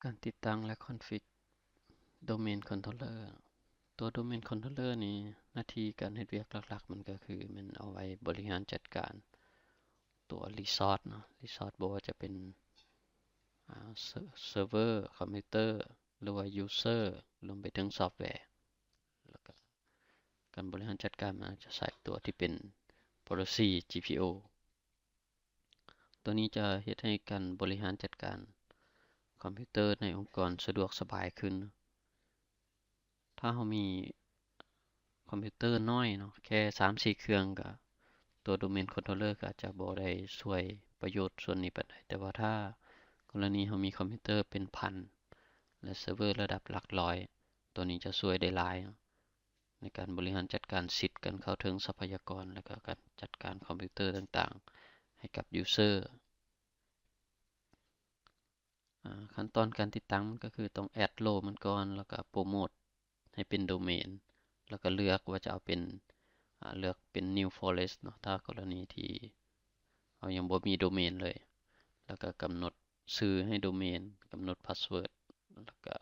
ການຕິດຕັ້ງ ແລະ ຄອນຟິກໂດເມນຄອນໂທລເລີ. ຕົວໂດເມນຄອນໂທລເລີນີ້ ໜ້າທີ່ການເຮັດວຽກຫຼັກໆ ມັນກໍຄືແມ່ນເອົາໄວ້ບໍລິຫານຈັດການຕົວຣີຊອດເນາະ, ຣີຊອດ ບໍ່ວ່າຈະເປັນ ອາ ເຊີເວີ, ຄອມພິວເຕີ ຫຼືວ່າຢູເຊີ ລວມໄປເຖິງຊອບແວ ແລ້ວກໍການບໍລິຫານຈັດການ ມັນອາດຈະໃຊ້ຕົວທີ່ເປັນໂພລິຊີ ຈີພີໂອ. ຕົວນີ້ຈະເຮັດໃຫ້ການບໍລິຫານຈັດການຄອມພິວເຕີໃນອົງກອນສະດວກສະບາຍຂຶ້ນ. ຖ້າເຮົາມີຄອມພິວເຕີນ້ອຍເນາະ ແຄ່ສາມສີ່ເຄື່ອງ ກະຕົວໂດເມນຄອນໂທລເລີກະອາດຈະບໍ່ໄດ້ຊ່ວຍປະໂຫຍດສ່ວນນີ້ປານໃດ, ແຕ່ວ່າຖ້າກໍລະນີເຮົາມີຄອມພິວເຕີເປັນພັນ ແລະ ເຊີເວີລະດັບຫຼັກຮ້ອຍ ຕົວນີ້ຈະຊ່ວຍໄດ້ຫຼາຍເນາະ ໃນການບໍລິຫານຈັດການສິດການເຂົ້າເຖິງຊັບພະຍາກອນ ແລະ ກະການຈັດການຄອມພິວເຕີຕ່າງໆ ໃຫ້ກັບຢູເຊີ. ອາ ຂັ້ນຕອນການຕິດຕັ້ງມັນກໍຄືຕ້ອງແອັດໂລມັນກ່ອນ ແລ້ວກໍໂປຣໂມດໃຫ້ເປັນໂດເມນ ແລ້ວກໍເລືອກວ່າຈະເອົາເປັນ ອາ ເລືອກເປັນນິວຟໍເລັດເນາະ ຖ້າກໍລະນີທີ່ເຮົາຍັງບໍ່ມີໂດເມນເລີຍ ແລ້ວກໍກຳນົດຊື່ໃຫ້ໂດເມນ, ກຳນົດພາສເວີດ ແລ້ວກໍ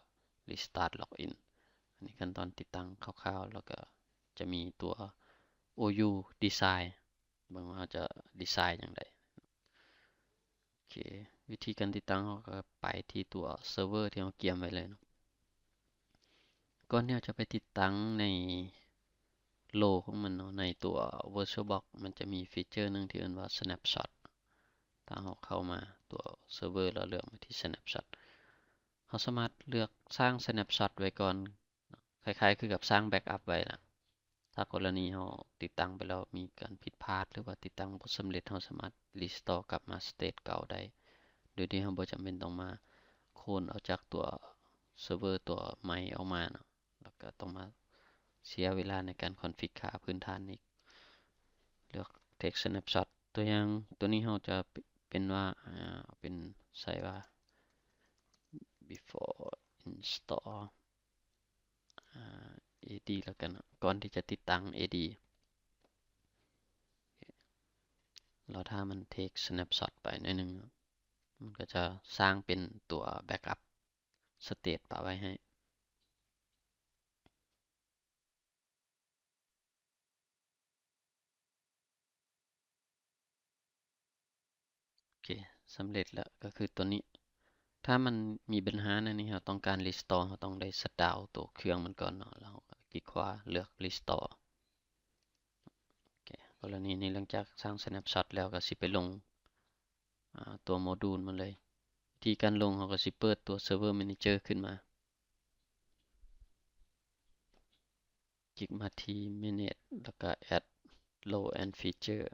ຣີສະຕາດລັອກອິນ. ອັນນີ້ຂັ້ນຕອນຕິດຕັ້ງຄ່າວໆ ແລ້ວກໍຈະມີຕົວໂອຢູດີໄຊ ເບິ່ງວ່າເຮົາຈະດີໄຊຫຍັງໃດ. ໂອເຄ ວິທີການຕິດຕັ້ງ ເຮົາກໍໄປທີ່ຕົວເຊີເວີທີ່ເຮົາກຽມໄວ້ເລີຍເນາະ. ກ່ອນທີ່ເຮົາຈະໄປຕິດຕັ້ງໃນໂລຂອງມັນເນາະ ໃນຕົວເວີຊວລບັອກ ມັນຈະມີຟີເຈີໜຶ່ງທີ່ເອີ້ນວ່າສະແໜບຊັອດ. ຖ້າເຮົາເຂົ້າມາຕົວເຊີເວີ ແລ້ວເລືອກມາທີ່ສະແໜບຊັອດ ເຮົາສາມາດເລືອກສ້າງສະແໜບຊັອດໄວ້ກ່ອນ ຄ້າຍໆຄືກັບສ້າງແບັກອັບໄວ້ນະ. ຖ້າກໍລະນີເຮົາຕິດຕັ້ງໄປແລ້ວມີການຜິດພາດ ຫຼືວ່າຕິດຕັ້ງບໍ່ສຳເລັດ ເຮົາສາມາດຣີສະຕໍກັບມາສະເຕດເກົ່າໄດ້ ໂດຍທີ່ເຮົາບໍ່ຈຳເປັນຕ້ອງມາໂຄນເອົາຈາກຕົວເຊີເວີຕົວໃໝ່ອອກມາເນາະ ແລ້ວກໍຕ້ອງມາເສຍເວລາໃນການຄອນຟິກຄ່າພື້ນຖານອີກ. ເລືອກເທັກສະແໜບຊັອດ ຕົວຢ່າງຕົວນີ້ເຮົາຈະເປັນວ່າ ອາ ເປັນໃສ່ວ່າ before install ອາ ເອດີ ແລ້ວກັນເນາະ ກ່ອນທີ່ຈະຕິດຕັ້ງເອດີ ແລ້ວຖ້າມັນເທັກສະແໜບຊັອດໄປໜ້ອຍໜຶ່ງ ມັນກໍຈະສ້າງເປັນຕົວແບັກອັບສະເຕດປະໄວ້ໃຫ້. ໂອເຄ ສຳເລັດແລ້ວ ກໍຄືຕົວນີ້ ຖ້າມັນມີບັນຫາແນວນີ້ ເຮົາຕ້ອງການຣີສະຕໍ ເຮົາຕ້ອງໄດ້ຊັດດາວໂຕເຄື່ອງມັນກ່ອນເນາະ ແລ້ວເຮົາກໍຄລິກຂວາ ເລືອກຣີສະຕໍ. ໂອເຄ ກໍລະນີນີ້ ຫຼັງຈາກສ້າງສະແໜບຊັອດແລ້ວ ກໍຊິໄປລົງ ອາ ຕົວໂມດູນມັນເລີຍ. ວິທີການລົງ ເຮົາກໍຊິເປີດຕົວເຊີເວີແມເນເຈີຂຶ້ນມາ ຄລິກມາທີ່ Manage ແລ້ວກໍ Add Role and Feature.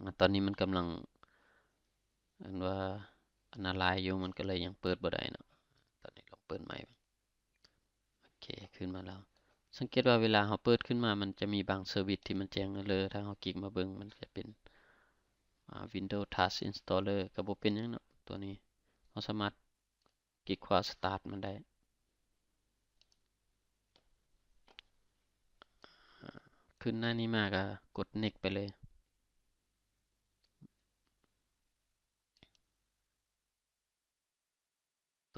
ອາ ຕອນນີ້ມັນກຳລັງ ອັນວ່າ Analyze ຢູ່ ມັນກໍເລີຍຍັງເປີດບໍ່ໄດ້ເນາະ. ຕອນນີ້ລອງເປີດໃໝ່ເບິ່ງ. ໂອເຄ ຂຶ້ນມາແລ້ວ. ສັງເກດວ່າເວລາເຮົາເປີດຂຶ້ນມາ ມັນຈະມີບາງເຊີວິດທີ່ມັນແຈ້ງເອີເຣີ ຖ້າເຮົາຄລິກມາເບິ່ງ ມັນຈະເປັນ ອາ Windows Task Installer ກໍບໍ່ເປັນຫຍັງເນາະ. ຕົວນີ້ເຮົາສາມາດ ຄລິກຂວາ Start ມັນໄດ້. ຂຶ້ນໜ້ານີ້ມາກໍກົດ Next ໄປເລີຍ.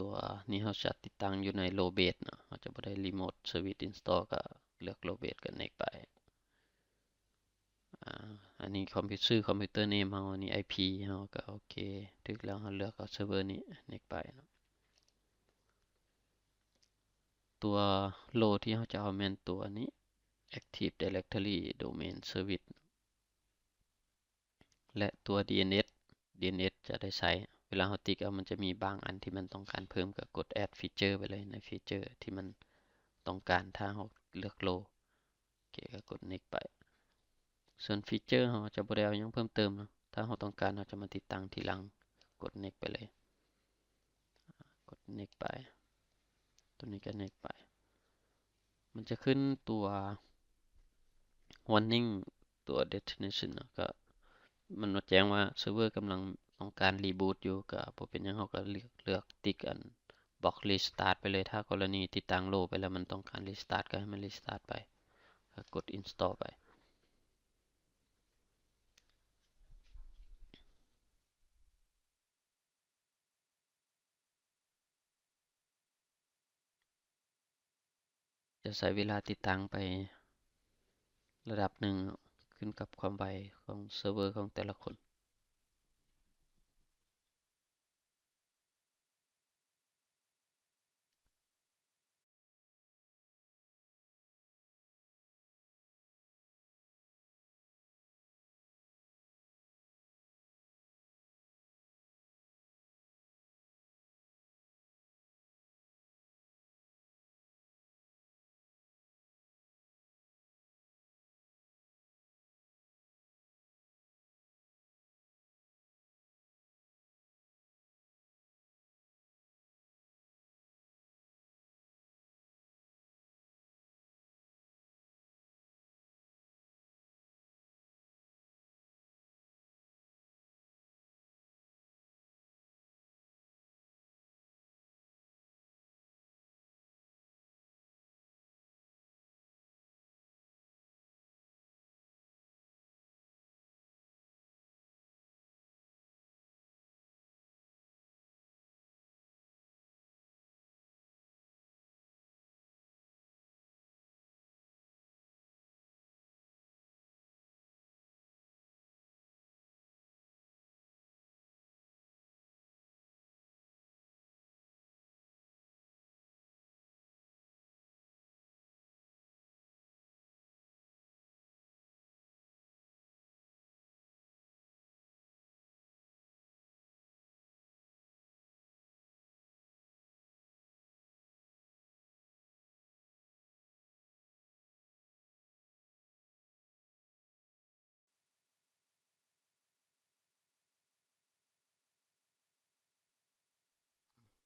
ຕົວນີ້ເຮົາຈະຕິດຕັ້ງຢູ່ໃນ Role Base ເນາະ, ເຮົາຈະບໍ່ໄດ້ Remote Service Install ກໍເລືອກ Role Base ກໍ Next ໄປ. ອາ ອັນນີ້ຄອມພິວເຕີ ຊື່ຄອມພິວເຕີເນມເຮົາ, ອັນນີ້ IP ເຮົາກໍໂອເຄ ຖືກແລ້ວ. ເຮົາເລືອກເອົາເຊີເວີນີ້ Next ໄປເນາະ. ຕົວ Role ທີ່ເຮົາຈະເອົາແມ່ນຕົວນີ້ Active Directory Domain Service ແລະ ຕົວ DNS, DNS ຈະໄດ້ໃຊ້ ເວລາເຮົາຕິກເອົາ ມັນຈະມີບາງອັນທີ່ມັນຕ້ອງການເພີ່ມ ກໍກົດ Add Feature ໄປເລີຍ ໃນ Feature ທີ່ມັນຕ້ອງການ ຖ້າເຮົາເລືອກ Role. ໂອເຄ ກໍກົດ Next ໄປ. ສ່ວນ Feature ເຮົາຈະບໍ່ໄດ້ເອົາຫຍັງເພີ່ມເຕີມເນາະ, ຖ້າເຮົາຕ້ອງການ ເຮົາຈະມາຕິດຕັ້ງທີຫຼັງ. ກົດ Next ໄປເລີຍ. ກົດ Next ໄປ. ຕົວນີ້ກໍ Next ໄປ. ມັນຈະຂຶ້ນຕົວ Warning ຕົວ Destination ເນາະ, ກໍມັນມາແຈ້ງວ່າເຊີເວີກຳລັງຕ້ອງການ Reboot ຢູ່, ກໍບໍ່ເປັນຫຍັງ, ເຮົາກໍເລືອກ ເລືອກຕິກອັນ Block Restart ໄປເລີຍ. ຖ້າກໍລະນີຕິດຕັ້ງ Role ໄປແລ້ວ ມັນຕ້ອງການ Restart ກໍໃຫ້ມັນ Restart ໄປ, ກໍກົດ Install ໄປ. ຈະໃຊ້ເວລາຕິດຕັ້ງໄປລະດັບໜຶ່ງ ຂຶ້ນກັບຄວາມໄວຂອງເຊີເວີຂອງແຕ່ລະຄົນ.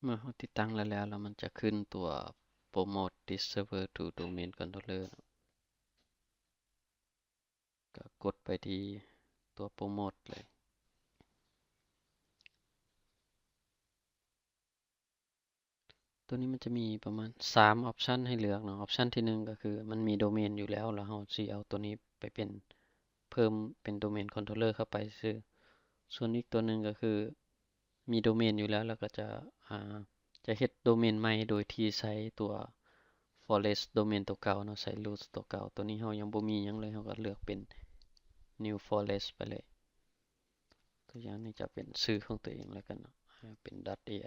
ເມື່ອເຮົາຕິດຕັ້ງແລ້ວ ແລ້ວມັນຈະຂຶ້ນຕົວ Promote this server to domain controller ເນາະ. ກໍກົດໄປທີ່ຕົວ Promote ເລີຍ. ຕົວນີ້ມັນຈະມີປະມານສາມ option ໃຫ້ເລືອກເນາະ. Option ທີໜຶ່ງກໍຄືມັນມີໂດເມນຢູ່ແລ້ວ ແລ້ວເຮົາຊິເອົາຕົວນີ້ໄປເປັນ ເພີ່ມເປັນ domain controller ເຂົ້າໄປຊື່. ສ່ວນອີກຕົວໜຶ່ງກໍຄືມີໂດເມນຢູ່ແລ້ວ ແລ້ວກໍຈະ ອ່າ ຈະເຮັດໂດເມນໃໝ່ໂດຍທີ່ໃຊ້ຕົວ forest domain ຕົວເກົ່າເນາະ, ໃຊ້ root ຕົວເກົ່າ. ຕົວນີ້ເຮົາຍັງບໍ່ມີຫຍັງເລີຍ ເຮົາກໍເລືອກເປັນ new forest ໄປເລີຍ. ຕົວຢ່າງນີ້ຈະເປັນຊື່ຂອງຕົວເອງແລ້ວກັນເນາະ, ເປັນ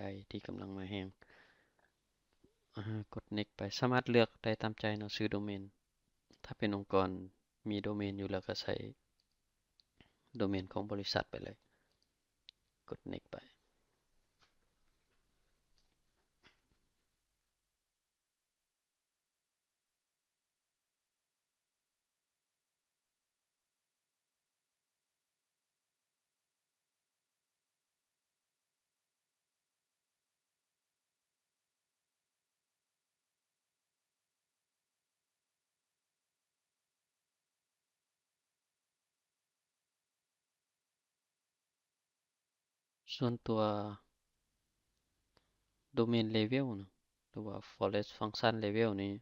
.ai ທີ່ກຳລັງມາແຮງ. ອາ ກົດ next ໄປ. ສາມາດເລືອກໄດ້ຕາມໃຈເນາະ ຊື່ໂດເມນ. ຖ້າເປັນອົງກອນມີໂດເມນຢູ່ແລ້ວກໍໃຊ້ໂດເມນຂອງບໍລິສັດໄປເລີຍ. ກົດ next ໄປ. ສ່ວນຕົວ domain level ເນາະ ຫຼືວ່າ forest function level ນີ້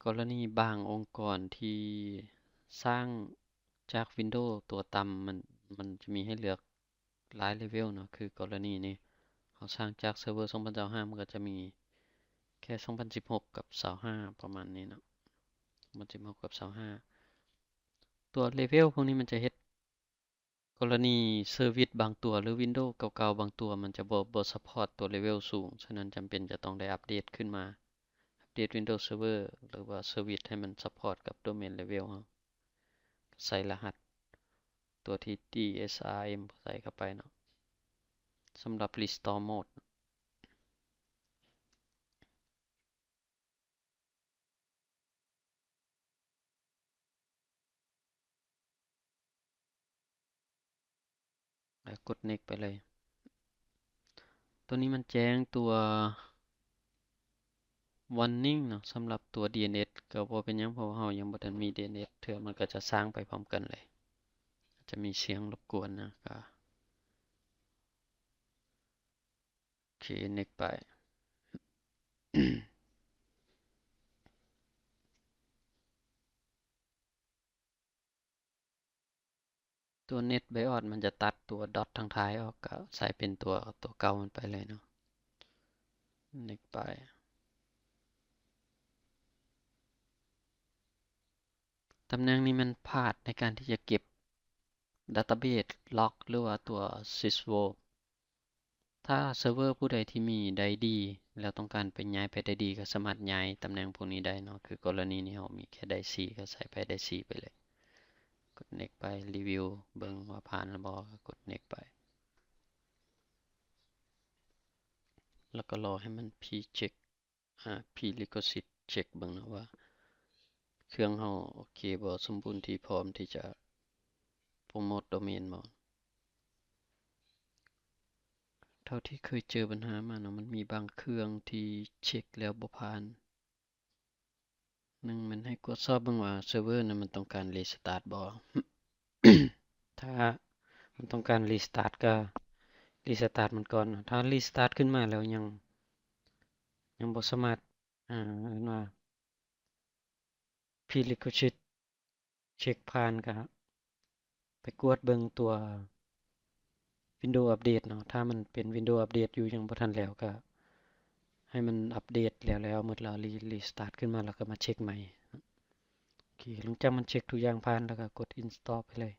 ກໍລະນີບາງອົງກອນທີ່ສ້າງຈາກ Windows ຕົວຕ່ຳ ມັນ ມັນຈະມີໃຫ້ເລືອກຫຼາຍ level ເນາະ. ຄືກໍລະນີນີ້ ເຮົາສ້າງຈາກເຊີເວີສອງພັນຊາວຫ້າ ມັນກໍຈະມີແຄ່ສອງພັນສິບຫົກກັບຊາວຫ້າ ປະມານນີ້ເນາະ, ສອງພັນສິບຫົກກັບຊາວຫ້າ. ຕົວ level ພວກນີ້ມັນຈະເຮັດ ກໍລະນີເຊີວິດບາງຕົວ ຫຼື Windows ເກົ່າໆບາງຕົວ ມັນຈະບໍ່ ບໍ່ support ຕົວ level ສູງ, ສະນັ້ນຈຳເປັນຈະຕ້ອງໄດ້ອັບເດດຂຶ້ນມາ, ອັບເດດ Windows Server ຫຼືວ່າ service ໃຫ້ມັນ support ກັບ domain level ເຮົາ. ໃສ່ລະຫັດຕົວທີ່ DSRM ໃສ່ເຂົ້າໄປເນາະ, ສຳລັບ restore mode. ແລ້ວກົດ next ໄປເລີຍ. ຕົວນີ້ມັນແຈ້ງຕົວ warning ເນາະ, ສຳລັບຕົວ DNS ກໍບໍ່ເປັນຫຍັງ ເພາະວ່າເຮົາຍັງບໍ່ທັນມີ DNS ເທື່ອ, ມັນກໍຈະສ້າງໄປພ້ອມກັນເລີຍ, ອາດຈະມີສຽງລົບກວນນະ, ກໍ ໂອເຄ next ໄປ. ຕົວ net BIOS ມັນຈະຕັດຕົວ dot ທາງທ້າຍອອກ, ກໍໃສ່ເປັນຕົວ ຕົວເກົ່າມັນໄປເລີຍເນາະ. next ໄປ. ຕຳແໜ່ງນີ້ແມ່ນພາດໃນການທີ່ຈະເກັບ database log ຫຼືວ່າຕົວ sysvol. ຖ້າເຊີເວີຜູ້ໃດທີ່ມີໄດ້ດີ ແລ້ວຕ້ອງການໄປ ຍ້າຍໄປໄດ້ດີ ກໍສາມາດຍ້າຍຕຳແໜ່ງພວກນີ້ໄດ້ເນາະ. ຄືກໍລະນີນີ້ເຮົາມີແຄ່ໄດ້ສີ່ ກໍໃສ່ໄປໄດ້ສີ່ໄປເລີຍ. ກົດ next ໄປ review ເບິ່ງວ່າຜ່ານຫຼືບໍ່ ກໍກົດ next ໄປ ແລ້ວກໍລໍໃຫ້ມັນ pre-check ອາ prerequisite check ເບິ່ງເນາະວ່າເຄື່ອງເຮົາໂອເຄບໍ່ ສົມບູນທີ່ພ້ອມທີ່ຈະ promote domain ບໍ່. ເທົ່າທີ່ເຄີຍເຈີບັນຫາມາເນາະ ມັນມີບາງເຄື່ອງທີ່ເຊັກແລ້ວບໍ່ຜ່ານ. ໜຶ່ງ ແມ່ນໃຫ້ກວດສອບເບິ່ງວ່າເຊີເວີນັ້ນມັນຕ້ອງການ restart ບໍ່. ຖ້າມັນຕ້ອງການ restart ກໍ restart ມັນກ່ອນ. ຖ້າ restart ຂຶ້ນມາແລ້ວຍັງ ຍັງບໍ່ສາມາດ ອາ ເອີ້ນວ່າ prerequisite check ຜ່ານ ກະໄປກວດເບິ່ງຕົວ Windows Update ເນາະ. ຖ້າມັນເປັນ Windows Update ຢູ່ ຍັງບໍ່ທັນແລ້ວ ກະໃຫ້ມັນອັບເດດແລ້ວໆໝົດ ແລ້ວ restart ຂຶ້ນມາ ແລ້ວກໍມາເຊັກໃໝ່. ໂອເຄ ຫຼັງຈາກມັນເຊັກທຸກຢ່າງຜ່ານ ແລ້ວກໍກົດ install ໄປເລີຍ.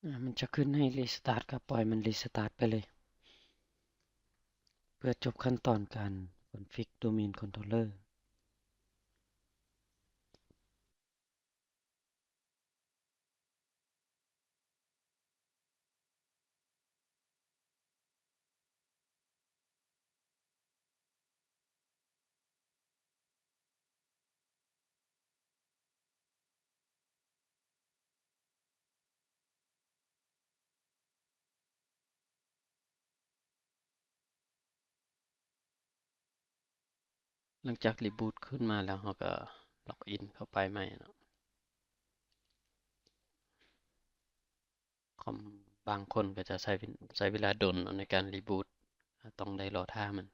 ອາ ມັນຈະຂຶ້ນໃຫ້ restart ກໍປ່ອຍມັນ restart ໄປເລີຍ ເພື່ອຈົບຂັ້ນຕອນການ config domain controller. ຫຼັງຈາກ reboot ຂຶ້ນມາແລ້ວ ເຮົາກໍ login ເຂົ້າໄປໃໝ່ເນາະ. ຄອມບາງຄົນກໍຈະໃຊ້ ໃຊ້ເວລາດົນເນາະ ໃນການ reboot ຕ້ອງໄດ້ລໍຖ້າມັນ.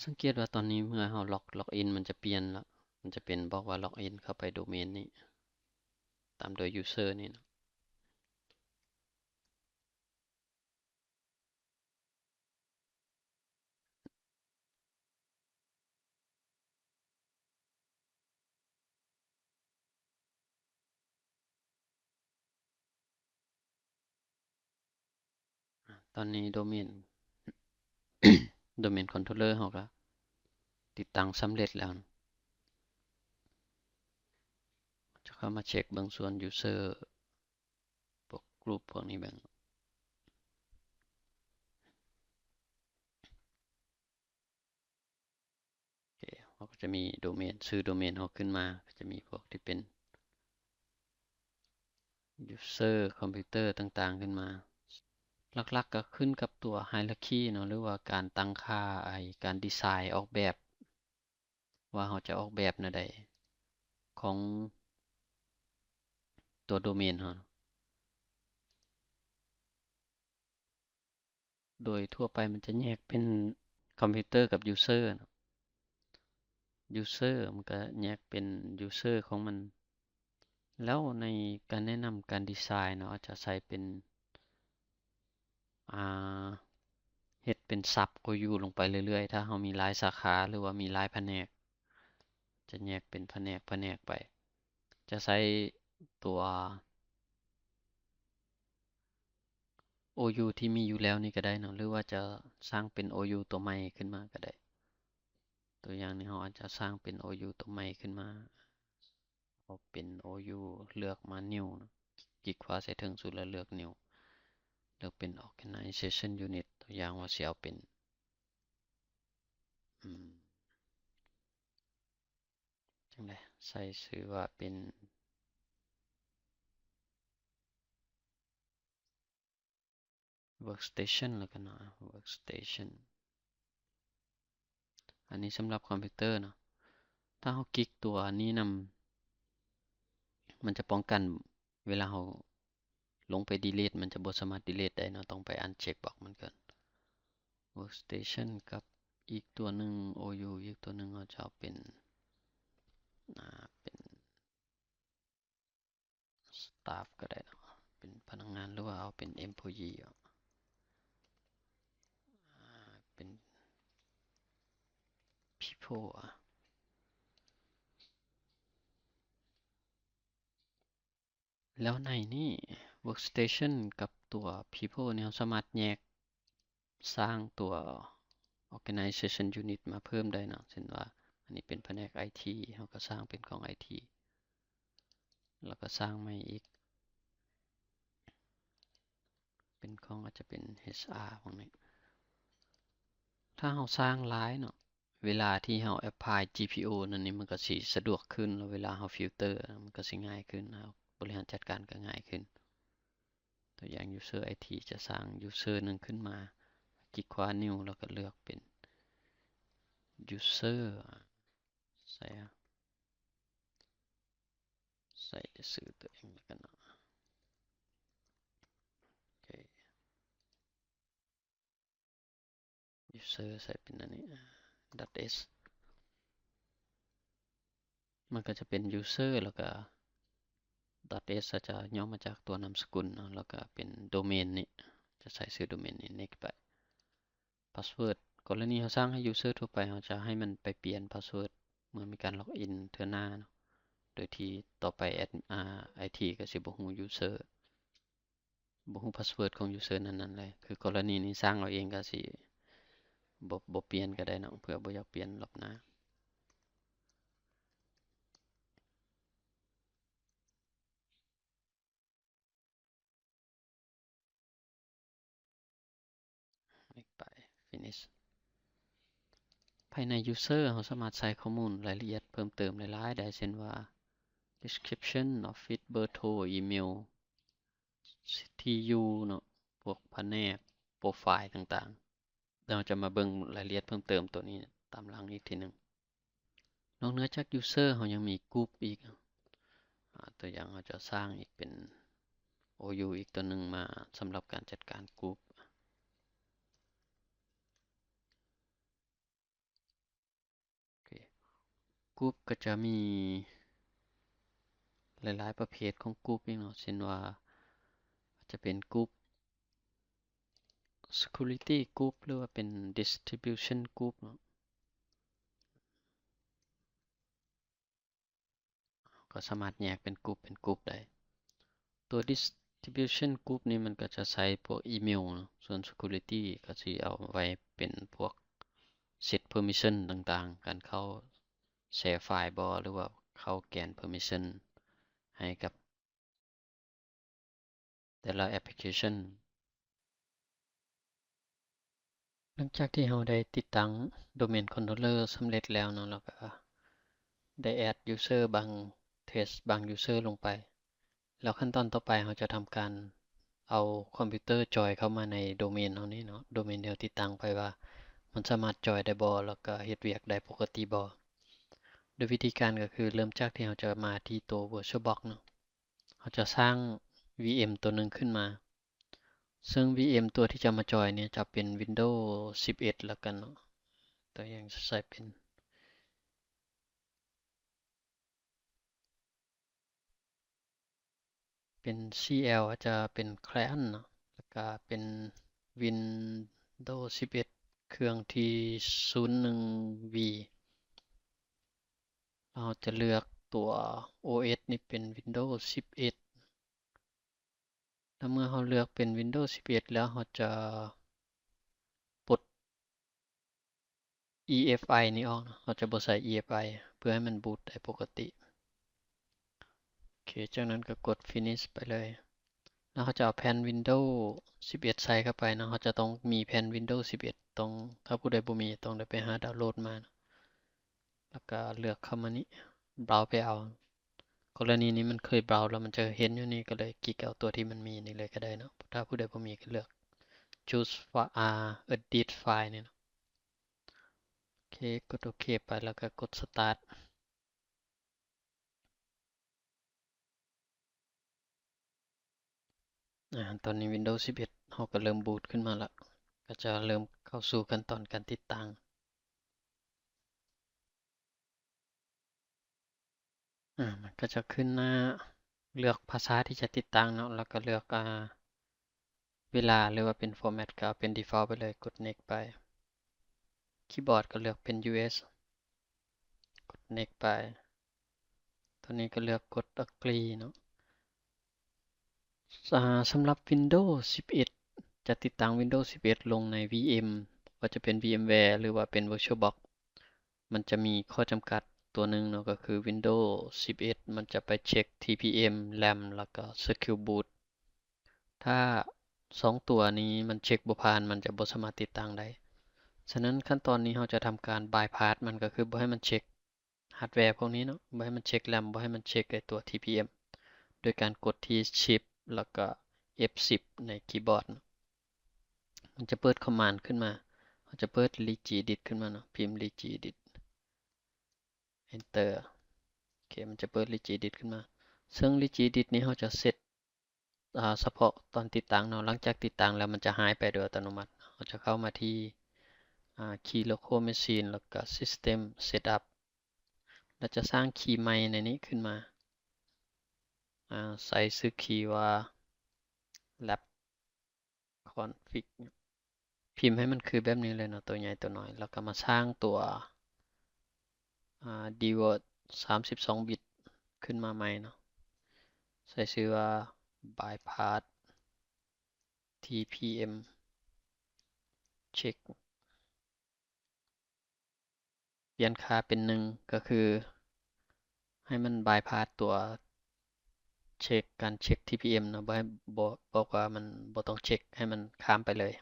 ສັງເກດວ່າຕອນນີ້ເມື່ອເຮົາ log login ມັນຈະປ່ຽນລະ ມັນຈະເປັນບອກວ່າ login ເຂົ້າໄປໂດເມນນີ້ ຕາມໂດຍ user ນີ້ເນາະ. ອາ ຕອນນີ້ໂດເມນ domain controller ເຮົາກໍຕິດຕັ້ງສຳເລັດແລ້ວ. ຈະເຂົ້າມາເຊັກເບິ່ງສ່ວນ user ພວກ group ພວກນີ້ເບິ່ງ. ໂອເຄ ເຮົາກໍຈະມີໂດເມນ ຊື່ໂດເມນເຮົາຂຶ້ນມາ ກໍຈະມີພວກທີ່ເປັນ user computer ຕ່າງໆຂຶ້ນມາ. ຫຼັກໆກໍຂຶ້ນກັບຕົວ hierarchy ເນາະ ຫຼືວ່າການຕັ້ງຄ່າ ໄອ້ ການດີໄຊອອກແບບ ວ່າເຮົາຈະອອກແບບແນວໃດຂອງຕົວໂດເມນເຮົາ. ໂດຍທົ່ວໄປມັນຈະແຍກເປັນ computer ກັບ user ເນາະ. user ມັນກໍແຍກເປັນ user ຂອງມັນ. ແລ້ວໃນການແນະນຳການດີໄຊເນາະ ອາດຈະໃສ່ເປັນ ອາ ເຮັດເປັນ sub OU ລົງໄປເລື້ອຍໆ ຖ້າເຮົາມີຫຼາຍສາຂາ ຫຼືວ່າມີຫຼາຍພະແນກ ຈະແຍກເປັນພະແນກ ພະແນກໄປ. ຈະໃຊ້ຕົວ OU ທີ່ມີຢູ່ແລ້ວນີ້ກໍໄດ້ເນາະ ຫຼືວ່າຈະສ້າງເປັນ OU ຕົວໃໝ່ຂຶ້ນມາກໍໄດ້. ຕົວຢ່າງນີ້ ເຮົາອາດຈະສ້າງເປັນ OU ຕົວໃໝ່ຂຶ້ນມາ. ເອົາເປັນ OU ເລືອກມາ New ເນາະ ຄລິກຂວາໃສ່ເທິງສຸດ ແລ້ວເລືອກ New ເລືອກເປັນ Organization Unit ຕົວຢ່າງວ່າຊິເອົາເປັນ ອືມ ຈັ່ງໃດ ໃສ່ຊື່ວ່າເປັນ ອ Workstation ແລ້ວກັນເນາະ Workstation. ອັນນີ້ສຳລັບຄອມພິວເຕີເນາະ. ຖ້າເຮົາຄລິກຕົວນີ້ນຳ ມັນຈະປ້ອງກັນ ເວລາເຮົາລົງໄປ delete ມັນຈະບໍ່ສາມາດ delete ໄດ້ເນາະ, ຕ້ອງໄປ uncheck box ມັນກ່ອນ. Workstation ກັບອີກຕົວໜຶ່ງ ໂອ ຢູ ອີກຕົວໜຶ່ງ ເຮົາຈະເອົາເປັນ ອ່າ ເປັນ staff ກໍໄດ້ເນາະ, ເປັນພະນັກງານ ຫຼືວ່າເອົາເປັນ employee ເນາະ, ອ່າ ເປັນ people ອະ. ແລ້ວໃນນີ້ Workstation ກັບຕົວ People ນີ້ ເຮົາສາມາດແຍກສ້າງຕົວ Organization Unit ມາເພີ່ມໄດ້ເນາະ. ເຊັ່ນວ່າ ອັນນີ້ເປັນພະແນກ ໄອທີ ເຮົາກໍສ້າງເປັນຂອງ ໄອທີ ແລ້ວກໍສ້າງໃໝ່ອີກ ເປັນຂອງ ອາດຈະເປັນ ເອຊອາ ພວກນີ້. ຖ້າເຮົາສ້າງຫຼາຍເນາະ ເວລາທີ່ເຮົາ apply ຈີພີໂອ ນັ້ນນີ້ ມັນກໍຊິສະດວກຂຶ້ນ, ແລ້ວເວລາເຮົາ filter ມັນກໍຊິງ່າຍຂຶ້ນ, ເຮົາບໍລິຫານຈັດການກໍງ່າຍຂຶ້ນ. ຕົວຢ່າງ user ໄອທີ ຈະສ້າງ user ໜຶ່ງຂຶ້ນມາ, ຄລິກຂວານິ້ວ ແລ້ວກໍເລືອກເປັນ user ໃສ່ ໃສ່ຊື່ຕົວເອງແລ້ວກັນເນາະ. ໂອເຄ. user ໃສ່ເປັນອັນນີ້ dot s ມັນກໍຈະເປັນ user ແລ້ວກໍ dot s ຈະຫຍໍ້ມາຈາກຕົວນາມສະກຸນເນາະ ແລ້ວກໍເປັນໂດເມນນີ້ ຈະໃສ່ຊື່ໂດເມນນີ້ next ໄປ. password ກໍລະນີເຮົາສ້າງໃຫ້ user ທົ່ວໄປ ເຮົາຈະໃຫ້ມັນໄປປ່ຽນ password ເມື່ອມີການ login ເທື່ອໜ້າເນາະ ໂດຍທີ່ຕໍ່ໄປແອັດ ອາ ໄອທີ ກໍຊິບໍ່ຮູ້ user ບໍ່ຮູ້ password ຂອງ user ນັ້ນໆ ເລີຍ. ຄືກໍລະນີນີ້ສ້າງເອົາເອງກໍຊິ ບໍ່ ບໍ່ປ່ຽນກໍໄດ້ເນາະ ເພື່ອບໍ່ຢາກປ່ຽນລອບໜ້າ. ໄປ finish. ພາຍໃນ user ເຮົາສາມາດໃສ່ຂໍ້ມູນລາຍລະອຽດເພີ່ມເຕີມຫຼາຍໆ ໄດ້ ເຊັ່ນວ່າ description, office, ເບີໂທ, ອີເມວ, ທີ່ຢູ່ເນາະ, ພວກພະແນກ, ໂປຣໄຟລ໌ຕ່າງໆ. ເຮົາຈະມາເບິ່ງລາຍລະອຽດເພີ່ມເຕີມຕົວນີ້ຕາມຫຼັງອີກທີໜຶ່ງ. ນອກເໜືອຈາກ user ເຮົາຍັງມີ group ອີກ. ອາ ຕົວຢ່າງເຮົາຈະສ້າງອີກເປັນ ໂອ ຢູ ອີກຕົວໜຶ່ງມາສຳລັບການຈັດການ group. ໂອເຄ group ກໍຈະມີຫຼາຍໆປະເພດຂອງ group ອີກເນາະ, ເຊັ່ນວ່າ ອາດຈະເປັນ group security group ຫຼືວ່າເປັນ distribution group ເນາະ. ກໍສາມາດແຍກເປັນ group ເປັນ group ໄດ້. ຕົວ distribution group ນີ້ມັນກໍຈະໃຊ້ພວກອີເມວເນາະ, ສ່ວນ security ກໍຊິເອົາໄວ້ເປັນພວກ set permission ຕ່າງໆ, ການເຂົ້າ share file ບໍ່ ຫຼືວ່າເຂົ້າແກນ permission ໃຫ້ກັບ ແຕ່ລະແອັບພລິເຄຊັນ. ຫຼັງຈາກທີ່ເຮົາໄດ້ຕິດຕັ້ງ Domain Controller ສຳເລັດແລ້ວເນາະ, ແລ້ວກໍໄດ້ add user ບາງ test ບາງ user ລົງໄປ, ແລ້ວຂັ້ນຕອນຕໍ່ໄປເຮົາຈະທຳການເອົາຄອມພິວເຕີຈອຍເຂົ້າມາໃນໂດເມນເຮົານີ້ເນາະ, ໂດເມນທີ່ເຮົາຕິດຕັ້ງໄປວ່າມັນສາມາດຈອຍໄດ້ບໍ່ ແລ້ວກໍເຮັດວຽກໄດ້ປົກກະຕິບໍ່. ໂດຍວິທີການກໍຄືເລີ່ມຈາກທີ່ເຮົາຈະມາທີ່ໂຕ VirtualBox ເນາະ. ເຮົາຈະສ້າງ VM ຕົວໜຶ່ງຂຶ້ນມາ, ເຊິ່ງ VM ຕົວທີ່ຈະມາຈອຍນີ້ຈະເປັນ Windows ສິບເອັດ ແລ້ວກັນເນາະ, ຕົວຢ່າງຈະໃສ່ເປັນ ເປັນ CL ອາດຈະເປັນ Client ເນາະ, ແລ້ວກະເປັນ Windows ສິບເອັດ ເຄື່ອງທີ ສູນໜຶ່ງ V. ເຮົາຈະເລືອກຕົວ OS ນີ້ເປັນ Windows ສິບເອັດ, ແລ້ວເມື່ອເຮົາເລືອກເປັນ Windows ສິບເອັດ ແລ້ວ ເຮົາຈະປົດ EFI ນີ້ອອກເນາະ, ເຮົາຈະບໍ່ໃສ່ EFI ເພື່ອໃຫ້ມັນບູດໄດ້ປົກກະຕິ. ໂອເຄ, ຈາກນັ້ນກໍກົດ Finish ໄປເລີຍ. ແລ້ວເຮົາຈະເອົາແຜ່ນ Windows ສິບເອັດ ໃສ່ເຂົ້າໄປເນາະ, ເຮົາຈະຕ້ອງມີແຜ່ນ Windows ສິບເອັດ, ຕ້ອງ ຖ້າຜູ້ໃດບໍ່ມີ ຕ້ອງໄດ້ໄປຫາດາວໂຫຼດມາເນາະ, ແລ້ວກໍເລືອກເຂົ້າມານີ້ Browse ໄປເອົາ. ກໍລະນີນີ້ມັນເຄີຍ Browse ແລ້ວ ມັນຈະເຫັນຢູ່ນີ້, ກໍເລີຍຄລິກເອົາຕົວທີ່ມັນມີນີ້ເລີຍກໍໄດ້ເນາະ. ຖ້າຜູ້ໃດບໍ່ມີກໍເລືອກ choose file ອາ edit file ນີ້ເນາະ. ໂອເຄ ກົດໂອເຄໄປ ແລ້ວກໍກົດ start. ອາ ຕອນນີ້ Windows ສິບເອັດ ເຮົາກໍເລີ່ມບູດຂຶ້ນມາລະ ກໍຈະເລີ່ມເຂົ້າສູ່ຂັ້ນຕອນການຕິດຕັ້ງ. ອາ ມັນກໍຈະຂຶ້ນໜ້າເລືອກພາສາທີ່ຈະຕິດຕັ້ງເນາະ ແລ້ວກໍເລືອກ ອາ ເວລາ ຫຼືວ່າເປັນ format ກໍເອົາເປັນ default ໄປເລີຍ ກົດ next ໄປ. ຄີບອດກໍເລືອກເປັນ US ກົດ next ໄປ. ຕອນນີ້ກໍເລືອກກົດ agree ເນາະ. ອາ ສຳລັບ Windows ສິບເອັດ ຈະຕິດຕັ້ງ Windows ສິບເອັດ ລົງໃນ VM ບໍ່ວ່າຈະເປັນ VMware ຫຼືວ່າເປັນ VirtualBox ມັນຈະມີຂໍ້ຈຳກັດຕົວໜຶ່ງເນາະ ກໍຄື Windows ສິບເອັດ ມັນຈະໄປເຊັກ TPM RAM ແລ້ວກໍ Secure Boot. ຖ້າສອງຕົວນີ້ມັນເຊັກບໍ່ຜ່ານ ມັນຈະບໍ່ສາມາດຕິດຕັ້ງໄດ້. ສະນັ້ນ ຂັ້ນຕອນນີ້ເຮົາຈະທຳການ bypass ມັນ ກໍຄືບໍ່ໃຫ້ມັນເຊັກ hardware ພວກນີ້ເນາະ ບໍ່ໃຫ້ມັນເຊັກ RAM ບໍ່ໃຫ້ມັນເຊັກໄອ້ຕົວ TPM ໂດຍການກົດທີ່ Shift ແລ້ວກໍ F ສິບ ໃນຄີບອດເນາະ. ມັນຈະເປີດ command ຂຶ້ນມາ ເຮົາຈະເປີດ Regedit ຂຶ້ນມາເນາະ ພິມ Regedit Enter. ໂອເຄ ມັນຈະເປີດ Regedit ຂຶ້ນມາ ເຊິ່ງ Regedit ນີ້ເຮົາຈະເຊັດ ອາ ສະເພາະຕອນຕິດຕັ້ງເນາະ ຫຼັງຈາກຕິດຕັ້ງແລ້ວມັນຈະຫາຍໄປໂດຍອັດຕະໂນມັດ. ເຮົາຈະເຂົ້າມາທີ່ ອາ Key Local Machine ແລ້ວກໍ System Setup ແລ້ວຈະສ້າງຄີໃໝ່ໃນນີ້ຂຶ້ນມາ ອາ ໃສ່ຊື່ຄີວ່າ lab config ພິມໃຫ້ມັນຄືແບບນີ້ເລີຍເນາະ ຕົວໃຫຍ່ຕົວນ້ອຍ ແລ້ວກໍມາສ້າງຕົວ ອາ dword ສາມສິບສອງບິດ ຂຶ້ນມາໃໝ່ເນາະ ໃສ່ຊື່ວ່າ bypass TPM check ປ່ຽນຄ່າເປັນໜຶ່ງ ກໍຄືໃຫ້ມັນ bypass ຕົວເຊັກ ການເຊັກ TPM ເນາະ ບໍ່ໃຫ້ ບໍ່ ບອກວ່າມັນບໍ່ຕ້ອງເຊັກ ໃຫ້ມັນຂ້າມໄປເລີຍ.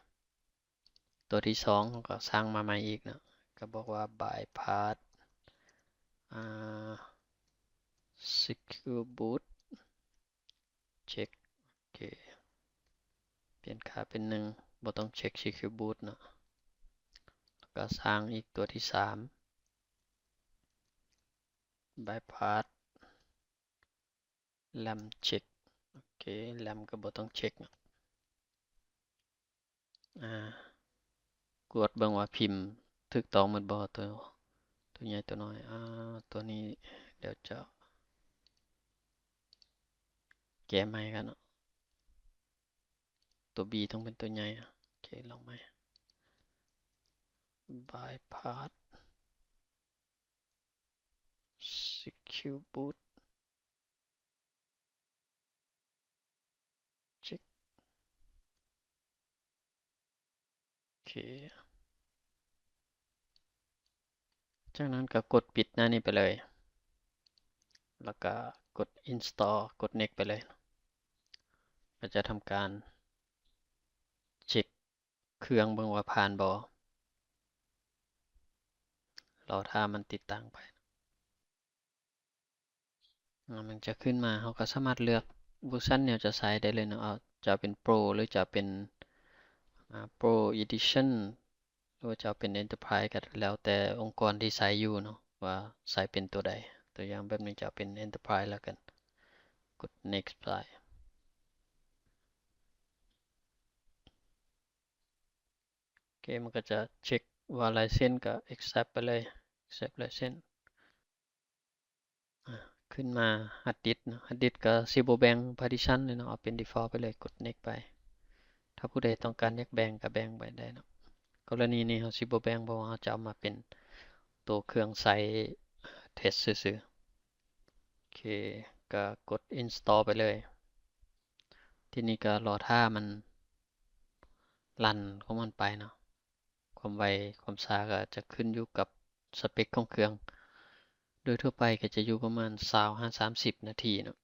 ຕົວທີສອງ ເຮົາກໍສ້າງມາໃໝ່ອີກເນາະ ກໍບອກວ່າ bypass ອາ Secure Boot Check ໂອເຄ ປ່ຽນຄ່າເປັນໜຶ່ງ ບໍ່ຕ້ອງເຊັກ Secure Boot ເນາະ ແລ້ວກໍສ້າງອີກຕົວທີສາມ Bypass RAM Check ໂອເຄ RAM ກໍບໍ່ຕ້ອງເຊັກເນາະ. ອາ ກວດເບິ່ງວ່າພິມຖືກຕ້ອງໝົດບໍ່ ຕົວ ຕົວໃຫຍ່ຕົວນ້ອຍ. ອາ ຕົວນີ້ດຽວຈະແກ້ໃໝ່ກັນເນາະ ຕົວ B ຕ້ອງເປັນຕົວໃຫຍ່. ໂອເຄ ລອງໃໝ່ Bypass Secure Boot Check ໂອເຄ ຈາກນັ້ນກໍກົດປິດໜ້ານີ້ໄປເລີຍ ແລ້ວກໍກົດ Install ກົດ Next ໄປເລີຍ ກໍຈະທຳການເຊັກເຄື່ອງເບິ່ງວ່າຜ່ານບໍ່ ລໍຖ້າມັນຕິດຕັ້ງໄປ. ອາ ມັນຈະຂຶ້ນມາ ເຮົາກໍສາມາດເລືອກເວີຊັນແນວຈະໃຊ້ໄດ້ເລີຍເນາະ ເອົາ ຈະເອົາເປັນ Pro ຫຼືຈະເອົາເປັນ ອາ Pro Edition ຫຼືວ່າຈະເອົາເປັນ Enterprise ກໍແລ້ວແຕ່ອົງກອນທີ່ໃຊ້ຢູ່ເນາະ ວ່າໃຊ້ເປັນຕົວໃດ. ຕົວຢ່າງແບບນີ້ຈະເອົາເປັນ Enterprise ແລ້ວກັນ ກົດ Next ໄປ. ໂອເຄ ມັນກໍຈະເຊັກວ່າ license ກໍ accept ໄປເລີຍ accept license. ອາ ຂຶ້ນມາ hard disk ເນາະ hard disk ກໍຊິບໍ່ແບ່ງ partition ເລີຍເນາະ ເອົາເປັນ default ໄປເລີຍ ກົດ next ໄປ. ຖ້າຜູ້ໃດຕ້ອງການຢາກແບ່ງກໍແບ່ງໄປໄດ້ເນາະ. ກໍລະນີນີ້ເຮົາຊິບໍ່ແບ່ງ ເພາະວ່າເຮົາຈະເອົາມາເປັນໂຕເຄື່ອງໃຊ້ test ຊື່ໆ. ໂອເຄ ກໍກົດ install ໄປເລີຍ. ທີນີ້ກໍລໍຖ້າມັນລັນຂອງມັນໄປເນາະ. ຄວາມໄວຄວາມຊ້າກໍຈະຂຶ້ນຢູ່ກັບສະເປັກຂອງເຄື່ອງ. ໂດຍທົ່ວໄປກໍຈະຢູ່ປະມານຊາວຫາສາມສິບນາທີເນາະ.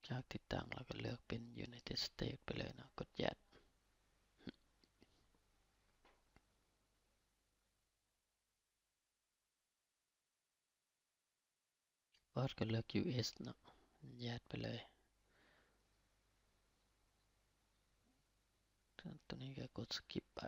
ຈາກຕິດຕັ້ງ ແລ້ວກໍເລືອກເປັນ United States ໄປເລີຍເນາະ, ກົດ Yes. ບອດກໍເລືອກ US ເນາະ, Yes ໄປເລີຍ. ຕົວນີ້ກໍກົດ Skip ໄປ.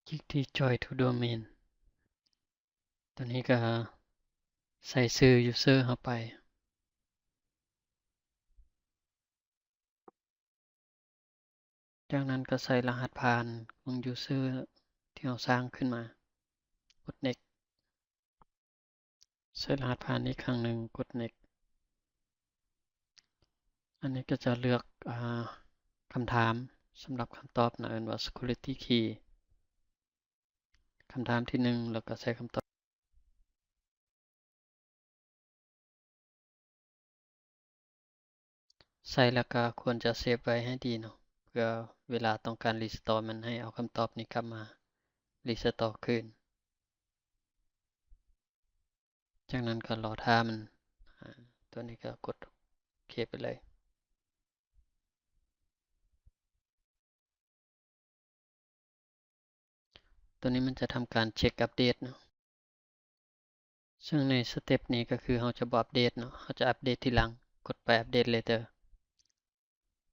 ຄລິກທີ່ Join to Domain. ຕົວນີ້ກໍໃສ່ຊື່ user ເຮົາໄປ. ຈາກນັ້ນກໍໃສ່ລະຫັດຜ່ານຂອງ user ທີ່ເຮົາສ້າງຂຶ້ນມາ, ກົດ Next. ໃສ່ລະຫັດຜ່ານອີກຄັ້ງໜຶ່ງ, ກົດ Next. ອັນນີ້ກໍຈະເລືອກ ອາ ຄຳຖາມສຳລັບຄຳຕອບນະ, ເອີ້ນວ່າ Security Key. ຄຳຖາມທີໜຶ່ງ ແລ້ວກໍໃສ່ຄຳຕອບ. ໃສ່ແລ້ວກໍຄວນຈະເຊບໄວ້ໃຫ້ດີເນາະ, ເພື່ອເວລາຕ້ອງການ restore ມັນໃຫ້ເອົາຄຳຕອບນີ້ກັບມາ restore ຄືນ. ຈາກນັ້ນກໍລໍຖ້າມັນ, ອາ, ຕົວນີ້ກໍກົດໂອເຄໄປເລີຍ. ຕົວນີ້ມັນຈະທຳການເຊັກອັບເດດເນາະ. ເຊິ່ງໃນສະເຕັບນີ້ກໍຄືເຮົາຈະບໍ່ອັບເດດເນາະ, ເຮົາຈະອັບເດດທີຫຼັງ, ກົດໄປ Update Later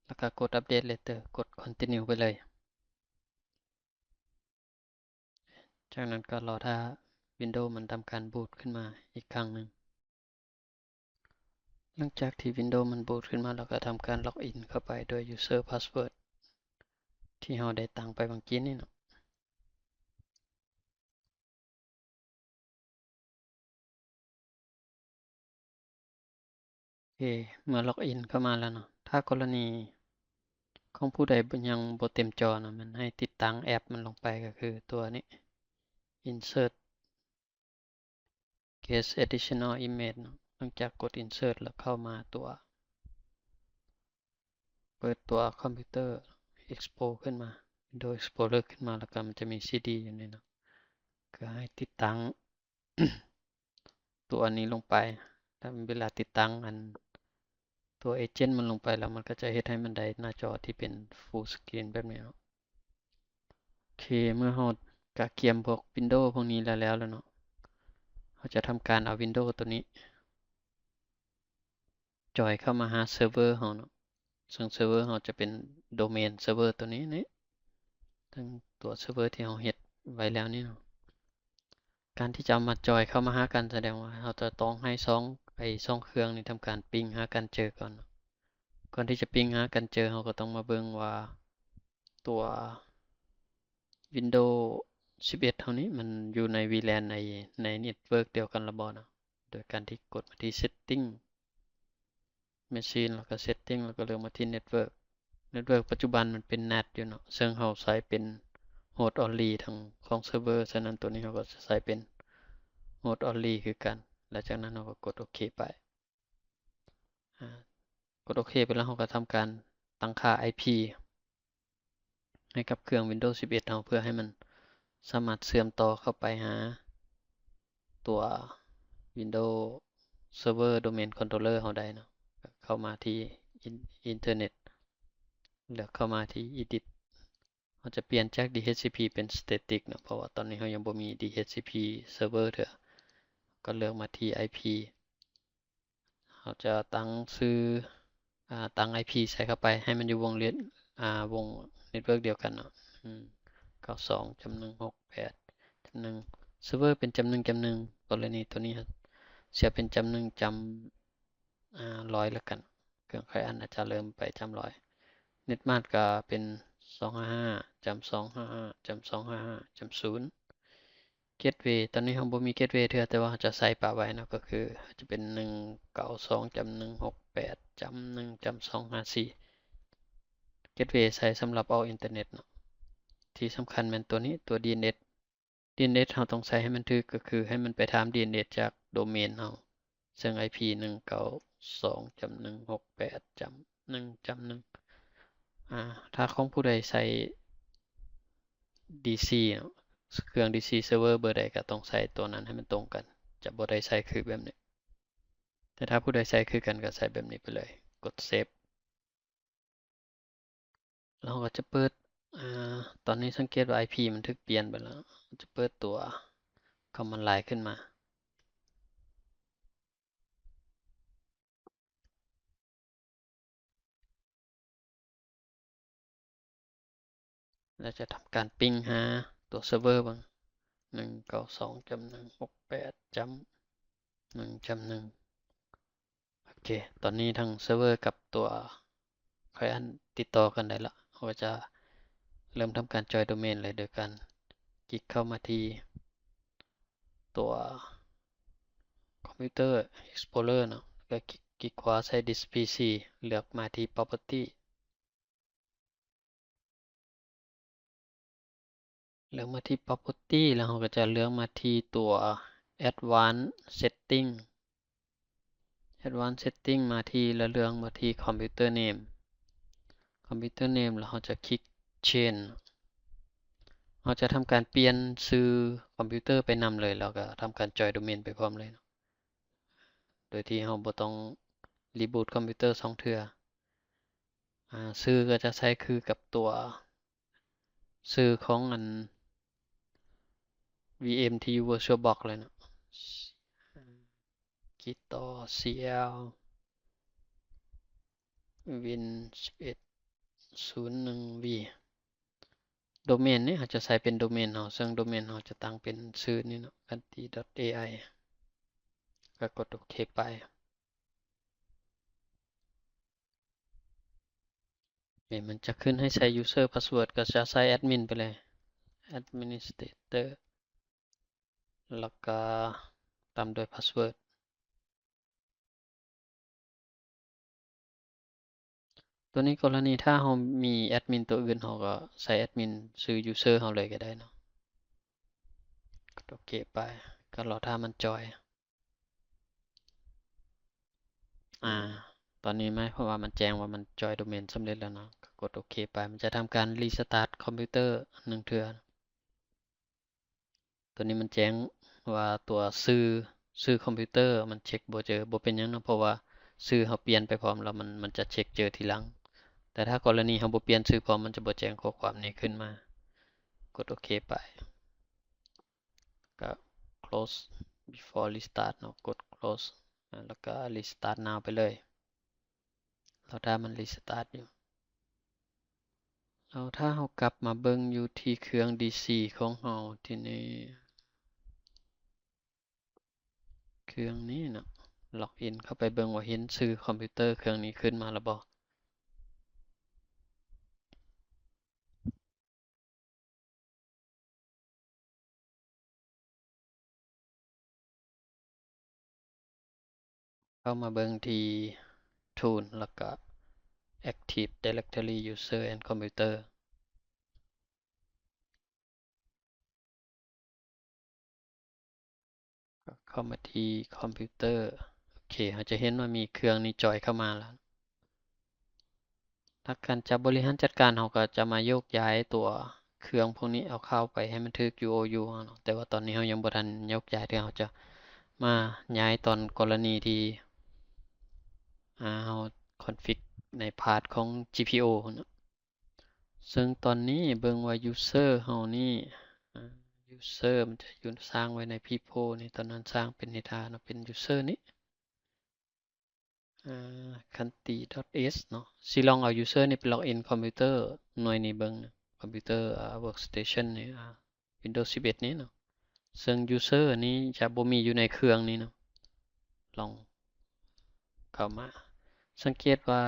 ແລ້ວກໍກົດ Update Later ກົດ Continue ໄປເລີຍ. ຈາກນັ້ນກໍລໍຖ້າ Windows ມັນທຳການ boot ຂຶ້ນມາອີກຄັ້ງໜຶ່ງ. ຫຼັງຈາກທີ່ Windows ມັນ boot ຂຶ້ນມາແລ້ວ ກໍທຳການ log in ເຂົ້າໄປດ້ວຍ user password ທີ່ເຮົາໄດ້ຕັ້ງໄປຫວ່າງກີ້ນີ້ເນາະ. ເຄ ເມື່ອ log in ເຂົ້າມາແລ້ວເນາະ, ຖ້າກໍລະນີຂອງຜູ້ໃດບໍ່ ຍັງບໍ່ເຕັມຈໍນະ, ມັນໃຫ້ຕິດຕັ້ງແອັບມັນລົງໄປ, ກໍຄືຕົວນີ້ Insert Guest Additional Image ເນາະ. ຫຼັງຈາກກົດ Insert ແລ້ວເຂົ້າມາຕົວ ເປີດຕົວຄອມພິວເຕີ Export ຂຶ້ນມາ, Windows Explorer ຂຶ້ນມາ, ແລ້ວກໍມັນຈະມີ CD ຢູ່ນີ້ເນາະ, ກໍໃຫ້ຕິດຕັ້ງຕົວນີ້ລົງໄປ. ແລ້ວເວລາຕິດຕັ້ງອັນຕົວ Agent ມັນລົງໄປແລ້ວ, ມັນກໍຈະເຮັດໃຫ້ມັນໄດ້ໜ້າຈໍທີ່ເປັນ Full Screen ແບບນີ້ເນາະ. ໂອເຄ ເມື່ອເຮົາກະກຽມພວກ Windows ພວກນີ້ແລ້ວແລ້ວເນາະ, ເຮົາຈະທຳການເອົາ Windows ຕົວນີ້ Join ເຂົ້າມາຫາ Server ເຮົາເນາະ, ເຊິ່ງ Server ເຮົາຈະເປັນ Domain Server ຕົວນີ້ນີ້, ເຊິ່ງຕົວ Server ທີ່ເຮົາເຮັດໄວ້ແລ້ວນີ້ເນາະ. ການທີ່ຈະເອົາມາ Join ເຂົ້າມາຫາກັນ ສະແດງວ່າເຮົາຈະຕ້ອງໃຫ້ສອງ ໄອ້ສອງເຄື່ອງນີ້ທຳການປິງຫາກັນເຈີກ່ອນເນາະ. ກ່ອນທີ່ຈະປິງຫາກັນເຈີ, ເຮົາກໍຕ້ອງມາເບິ່ງວ່າ ຕົວ Windows ສິບເອັດເຮົານີ້ ມັນຢູ່ໃນ VLAN ໃນ ໃນ network ດຽວກັນລະບໍ່ເນາະ ໂດຍການທີ່ກົດມາທີ່ Setting Machine ແລ້ວກໍ Setting ແລ້ວກໍເລືອກມາທີ່ Network Network ປັດຈຸບັນມັນເປັນ NAT ຢູ່ເນາະ ເຊິ່ງເຮົາໃຊ້ເປັນ Host Only ທັງຂອງ Server ສະນັ້ນ ຕົວນີ້ເຮົາກໍຈະໃຊ້ເປັນ Host Only ຄືກັນ ແລະ ຈາກນັ້ນເຮົາກໍກົດໂອເຄໄປ. ອາ ກົດໂອເຄໄປແລ້ວ ເຮົາກໍທຳການຕັ້ງຄ່າ IP ໃຫ້ກັບເຄື່ອງ Windows ສິບເອັດເຮົາ ເພື່ອໃຫ້ມັນສາມາດເຊື່ອມຕໍ່ເຂົ້າໄປຫາຕົວ Windows Server Domain Controller ເຮົາໄດ້ເນາະ. ເຂົ້າມາທີ່ In- Internet ເລືອກເຂົ້າມາທີ່ Edit ເຮົາຈະປ່ຽນຈາກ DHCP ເປັນ Static ເນາະ ເພາະວ່າຕອນນີ້ເຮົາຍັງບໍ່ມີ DHCP Server ເທື່ອ. ກໍເລືອກມາທີ່ IP ເຮົາຈະຕັ້ງຊື່ ອາ ຕັ້ງ IP ໃສ່ເຂົ້າໄປ ໃຫ້ມັນຢູ່ວົງເລັດ ອາ ວົງ Network ດຽວກັນເນາະ ເກົ້າສອງຈ້ຳໜຶ່ງຫົກແປດຈ້ຳໜຶ່ງ Server ເປັນຈ້ຳໜຶ່ງຈ້ຳໜຶ່ງ ກໍລະນີຕົວນີ້ ເຮົາເສຍເປັນຈ້ຳໜຶ່ງຈ້ຳ ອາ ຮ້ອຍລະກັນ ເຄື່ອງຂ້ອຍອັນອາດຈະເລີ່ມໄປຈ້ຳຮ້ອຍ Netmask ກໍເປັນສອງຫ້າຫ້າຈ້ຳສອງຫ້າຫ້າຈ້ຳສອງຫ້າຫ້າຈ້ຳສູນ Gateway ຕອນນີ້ເຮົາບໍ່ມີ Gateway ເທື່ອ ແຕ່ວ່າເຮົາຈະໃສ່ປະໄວ້ເນາະ ກໍຄືຈະເປັນໜຶ່ງເກົ້າສອງຈ້ຳໜຶ່ງຫົກແປດຈ້ຳໜຶ່ງຈ້ຳສອງຫ້າສີ່ Gateway ໃຊ້ສຳລັບອອກອິນເຕີເນັດເນາະ. ທີ່ສຳຄັນແມ່ນຕົວນີ້ ຕົວ DNS DNS ເຮົາຕ້ອງໃຊ້ໃຫ້ມັນຖືກ ກໍຄືໃຫ້ມັນໄປຖາມ DNS ຈາກໂດເມນເຮົາ ເຊິ່ງ IP ໜຶ່ງເກົ້າສອງຈ້ຳໜຶ່ງຫົກແປດຈ້ຳໜຶ່ງຈ້ຳໜຶ່ງ ອາ ຖ້າຂອງຜູ້ໃດໃຊ້ DC ເນາະ ເຄື່ອງ DC Server ເບີໃດກໍຕ້ອງໃຊ້ຕົວນັ້ນໃຫ້ມັນຕົງກັນ ຈະບໍ່ໄດ້ໃຊ້ຄືແບບນີ້ ແຕ່ຖ້າຜູ້ໃດໃຊ້ຄືກັນກໍໃຊ້ແບບນີ້ໄປເລີຍ ກົດ Save ແລ້ວເຮົາກໍຈະເປີດ ອາ ຕອນນີ້ສັງເກດວ່າ IP ມັນຖືກປ່ຽນໄປແລ້ວ ຈະເປີດຕົວ Command Line ຂຶ້ນມາ ແລ້ວຈະທຳການປິງຫາຕົວ Server ເບິ່ງ ໜຶ່ງເກົ້າສອງຈ້ຳໜຶ່ງຫົກແປດຈ້ຳໜຶ່ງຈ້ຳໜຶ່ງ ໂອເຄ ຕອນນີ້ທັງ Server ກັບຕົວ Client ຕິດຕໍ່ກັນໄດ້ລະ ເຮົາກໍຈະເລີ່ມທຳການ Join Domain ເລີຍ ໂດຍການຄລິກເຂົ້າມາທີ່ຕົວ Computer Explorer ເນາະ ແລ້ວກໍຄລິກຂວາໃສ່ This PC ເລືອກມາທີ່ Property ເລືອກມາທີ່ Property ແລ້ວເຮົາກໍຈະເລືອກມາທີ່ຕົວ Advanced Setting Advanced Setting ມາທີ່ ແລ້ວເລືອກມາທີ່ Computer Name Computer Name ແລ້ວເຮົາຈະຄລິກ Change ເຮົາຈະທຳການປ່ຽນຊື່ຄອມພິວເຕີໄປນຳເລີຍ ແລ້ວກໍທຳການ Join Domain ໄປພ້ອມເລີຍເນາະ ໂດຍທີ່ເຮົາບໍ່ຕ້ອງ Reboot ຄອມພິວເຕີສອງເທື່ອ. ອາ ຊື່ກໍຈະໃຊ້ຄືກັບຕົວຊື່ຂອງອັນ VM ທີ່ຢູ່ VirtualBox ເລີຍເນາະ Kito CL Win ສິບເອັດ ສູນໜຶ່ງ V Domain ນີ້ເຮົາຈະໃຊ້ເປັນ Domain ເຮົາ ເຊິ່ງ Domain ເຮົາຈະຕັ້ງເປັນຊື່ນີ້ເນາະ Kanti.ai ກໍກົດໂອເຄໄປ. ເອີ ມັນຈະຂຶ້ນໃຫ້ໃສ່ user password ກໍຈະໃສ່ admin ໄປເລີຍ administrator ແລ້ວກໍຕາມດ້ວຍ password. ຕົວນີ້ກໍລະນີຖ້າເຮົາມີ admin ຕົວອື່ນ ເຮົາກໍໃສ່ admin ຊື່ user ເຮົາເລີຍກໍໄດ້ເນາະ. ກົດໂອເຄໄປ ກໍລໍຖ້າມັນຈອຍ. ອາ ຕອນນີ້ໝາຍຄວາມວ່າມັນແຈ້ງວ່າມັນຈອຍໂດເມນສຳເລັດແລ້ວເນາະ ກໍກົດໂອເຄໄປ ມັນຈະທຳການ restart ຄອມພິວເຕີໜຶ່ງເທື່ອ. ຕົວນີ້ມັນແຈ້ງວ່າຕົວຊື່ ຊື່ຄອມພິວເຕີມັນເຊັກບໍ່ເຈີ ບໍ່ເປັນຫຍັງເນາະ ເພາະວ່າຊື່ເຮົາປ່ຽນໄປພ້ອມແລ້ວ ມັນ ມັນຈະເຊັກເຈີທີຫຼັງ. ແຕ່ຖ້າກໍລະນີເຮົາບໍ່ປ່ຽນຊື່ພ້ອມ ມັນຈະບໍ່ແຈ້ງຂໍ້ຄວາມນີ້ຂຶ້ນມາ. ກົດໂອເຄໄປ. ກໍ close before restart ເນາະ ກົດ close ແລ້ວກໍ restart now ໄປເລີຍ ລໍຖ້າມັນ restart ຢູ່ ແລ້ວຖ້າເຮົາກັບມາເບິ່ງຢູ່ທີ່ເຄື່ອງ DC ຂອງເຮົາ ທີ່ນີ້ ເຄື່ອງນີ້ເນາະ login ເຂົ້າໄປເບິ່ງວ່າເຫັນຊື່ຄອມພິວເຕີເຄື່ອງນີ້ຂຶ້ນມາແລ້ວບໍ່. ເຂົ້າມາເບິ່ງທີ່ Tools ແລ້ວກໍ Active Directory User and Computer ກໍເຂົ້າມາທີ່ຄອມພິວເຕີ. ໂອເຄ ເຮົາຈະເຫັນວ່າມີເຄື່ອງນີ້ຈອຍເຂົ້າມາແລ້ວ. ຫຼັກການຈະບໍລິຫານຈັດການ ເຮົາກໍຈະມາໂຍກຍ້າຍຕົວເຄື່ອງພວກນີ້ເອົາເຂົ້າໄປໃຫ້ມັນຖືກ UOU ເຮົາເນາະ. ແຕ່ວ່າຕອນນີ້ເຮົາຍັງບໍ່ທັນໂຍກຍ້າຍເທື່ອ, ເຮົາຈະມາຍ້າຍຕອນກໍລະນີທີ່ ອາ ເຮົາ config ໃນພາດຂອງ GPO ເນາະ. ເຊິ່ງຕອນນີ້ເບິ່ງວ່າ user ເຮົານີ້ ອາ user ມັນຈະຢູ່ ສ້າງໄວ້ໃນ P four ນີ້, ຕອນນັ້ນສ້າງເປັນ data ເນາະ, ເປັນ user ນີ້ ອາ Khanti.S ເນາະ. ຊິລອງເອົາ user ນີ້ໄປ login ຄອມພິວເຕີໜ່ວຍນີ້ເບິ່ງ, ຄອມພິວເຕີ ອາ workstation ນີ້ ອາ Windows ສິບເອັດນີ້ເນາະ. ເຊິ່ງ user ນີ້ຈະບໍ່ມີຢູ່ໃນເຄື່ອງນີ້ເນາະ. ລອງເຂົ້າມາ ສັງເກດວ່າ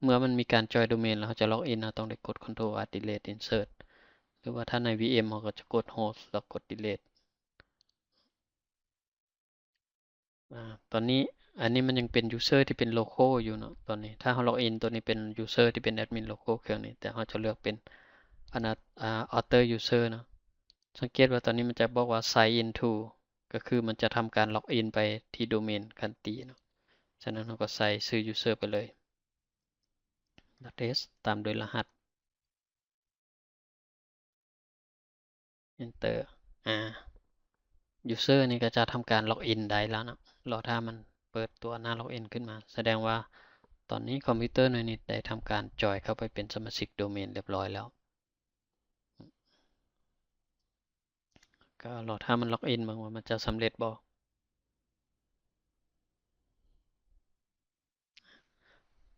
ເມື່ອມັນມີການຈອຍໂດເມນແລ້ວ ເຮົາຈະ login ເຮົາຕ້ອງໄດ້ກົດ Ctrl R delete insert ຫຼືວ່າຖ້າໃນ VM ເຮົາກໍຈະກົດ host ແລ້ວກົດ delete. ອາ ຕອນນີ້ ອັນນີ້ມັນຍັງເປັນ user ທີ່ເປັນ local ຢູ່ເນາະ. ຕອນນີ້ຖ້າເຮົາ login ຕົວນີ້ເປັນ user ທີ່ເປັນ admin local ເຄື່ອງນີ້, ແຕ່ເຮົາຈະເລືອກເປັນ ອາ other user ເນາະ. ສັງເກດວ່າຕອນນີ້ມັນຈະບອກວ່າ sign in to ກໍຄືມັນຈະທຳການ login ໄປທີ່ໂດເມນ Khanti ເນາະ. ສະນັ້ນເຮົາກໍໃສ່ຊື່ user ໄປເລີຍ .s ຕາມດ້ວຍລະຫັດ Enter ອາ user ນີ້ກໍຈະທຳການ login ໄດ້ແລ້ວເນາະ. ລໍຖ້າມັນເປີດຕົວໜ້າ login ຂຶ້ນມາ, ສະແດງວ່າຕອນນີ້ຄອມພິວເຕີໜ່ວຍນີ້ໄດ້ທຳການຈອຍເຂົ້າໄປເປັນສະມາຊິກໂດເມນຮຽບຮ້ອຍແລ້ວ. ກໍລໍຖ້າມັນ login ເບິ່ງວ່າມັນຈະສຳເລັດບໍ່.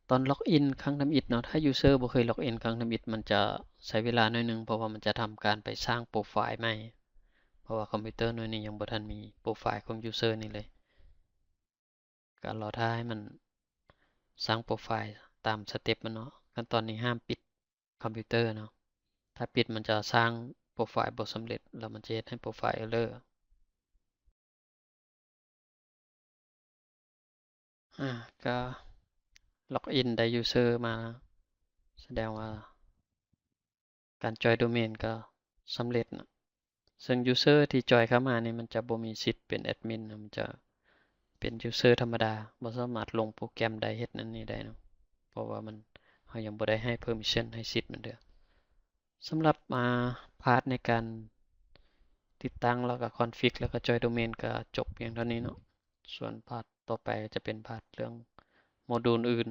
ຕອນ login ຄັ້ງທຳອິດເນາະ, ຖ້າ user ບໍ່ເຄີຍ login ຄັ້ງທຳອິດ ມັນຈະໃຊ້ເວລາໜ້ອຍໜຶ່ງ ເພາະວ່າມັນຈະທຳການໄປສ້າງໂປຣໄຟລ໌ໃໝ່, ເພາະວ່າຄອມພິວເຕີໜ່ວຍນີ້ຍັງບໍ່ທັນມີໂປຣໄຟລ໌ຂອງ user ນີ້ເລີຍ. ກໍລໍຖ້າໃຫ້ມັນສ້າງໂປຣໄຟລ໌ຕາມສະເຕັບມັນເນາະ. ຂັ້ນຕອນນີ້ຫ້າມປິດຄອມພິວເຕີເນາະ, ຖ້າປິດມັນຈະສ້າງໂປຣໄຟລ໌ບໍ່ສຳເລັດ ແລ້ວມັນຈະເຮັດໃຫ້ໂປຣໄຟລ໌ error. ອາ ກໍ login ໄດ້ user ມາ, ສະແດງວ່າການຈອຍໂດເມນກໍສຳເລັດເນາະ. ເຊິ່ງ user ທີ່ຈອຍເຂົ້າມານີ້ ມັນຈະບໍ່ມີສິດເປັນ admin ເນາະ, ມັນຈະເປັນ user ທຳມະດາ, ບໍ່ສາມາດລົງໂປຣແກຣມໄດ້ ເຮັດນັ້ນນີ້ໄດ້ເນາະ, ເພາະວ່າມັນ ເຮົາຍັງບໍ່ໄດ້ໃຫ້ permission ໃຫ້ສິດມັນເທື່ອ. ສຳລັບ ອາ ພາດໃນການຕິດຕັ້ງ ແລ້ວກໍ config ແລ້ວກໍຈອຍໂດເມນ ກໍຈົບພຽງເທົ່ານີ້ເນາະ. ສ່ວນພາດຕໍ່ໄປຈະເປັນພາດເລື່ອງໂມດູນອື່ນ.